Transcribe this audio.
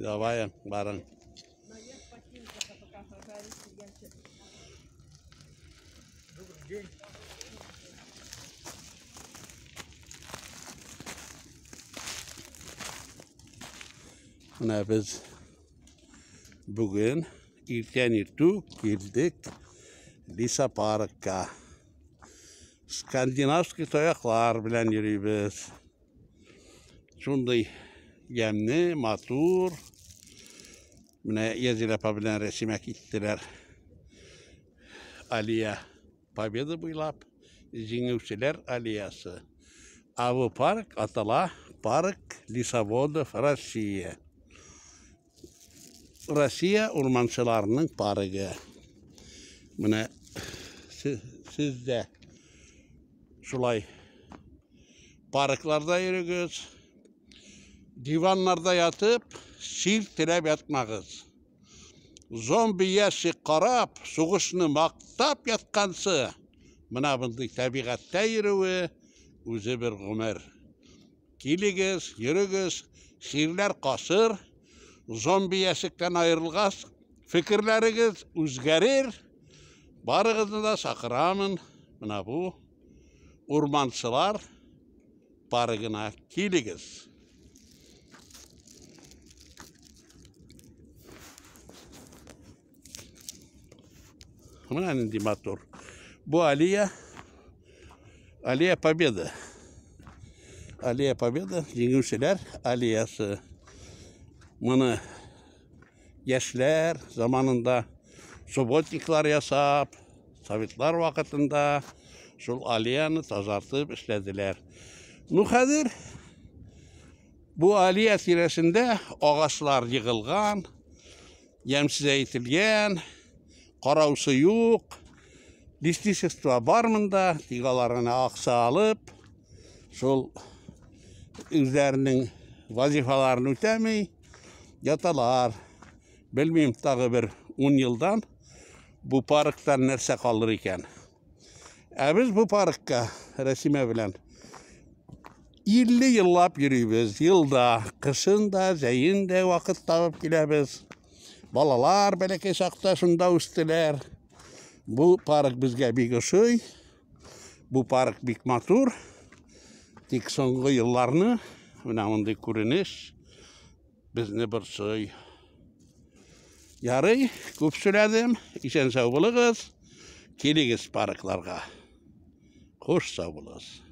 Давай, барың. Менә без бүген иртән иртүк килдек лесопаркка. Скандинавский таяклар белән йөрибез. Шундый ямьле, матур. Менә Язилә апа белән Рәсимә киттеләр. Алия Победа буйлап Җиңүчеләр аллеясы. Ә бу парк атала Парк лесоводов России. Россия урманчыларының паргы. Менә сез дә шулай паркларда йөрегез. Диваннарда ятып, чир теләп ятмагыз. Зомби ящик карап, сугышны мактап ятканчы, менә мондый табигатьтә йөрүе үзе бер гомер. Килегез, йөрегез, чирләр качыр, зомби ящиктан аерылгач, фикерләрегез үзгәрер. Барыгызны да чакырамын, менә бу урманчылар паргына килегез. Менә нинди матур. Бу аллея, аллея Победы. Аллея Победы, җиңүчеләр аллеясы. Моны яшьләр заманында субботниклар ясап, советлар вакытында шул аллеяны тазартып эшләделәр. Ну, хәзер бу аллея тирәсендә агачлар егылган, ямьсез әйтелгән, караучы юк, лесничество бар монда, тик алар гына акча алып, шул үзләренең вазифаларын үтәми яталар. Белмим, тагы бер 10 елдан бу парктан нәрсә калыр икән. Ә без бу паркка Рәсимә белән 50 еллап йөрибез. Елда, кышын да, җәен дә вакыт табып киләбез. Балалар бәләкәй чакта шунда үстеләр. Бу парк безгә бик ошый. Бу парк бик матур. Тик соңгы елларны менә мондый күренеш безне борчый. Ярый, күп сөйләдем. Исән сау булыгыз. Килегез паркларга. Хуш сау булыгыз.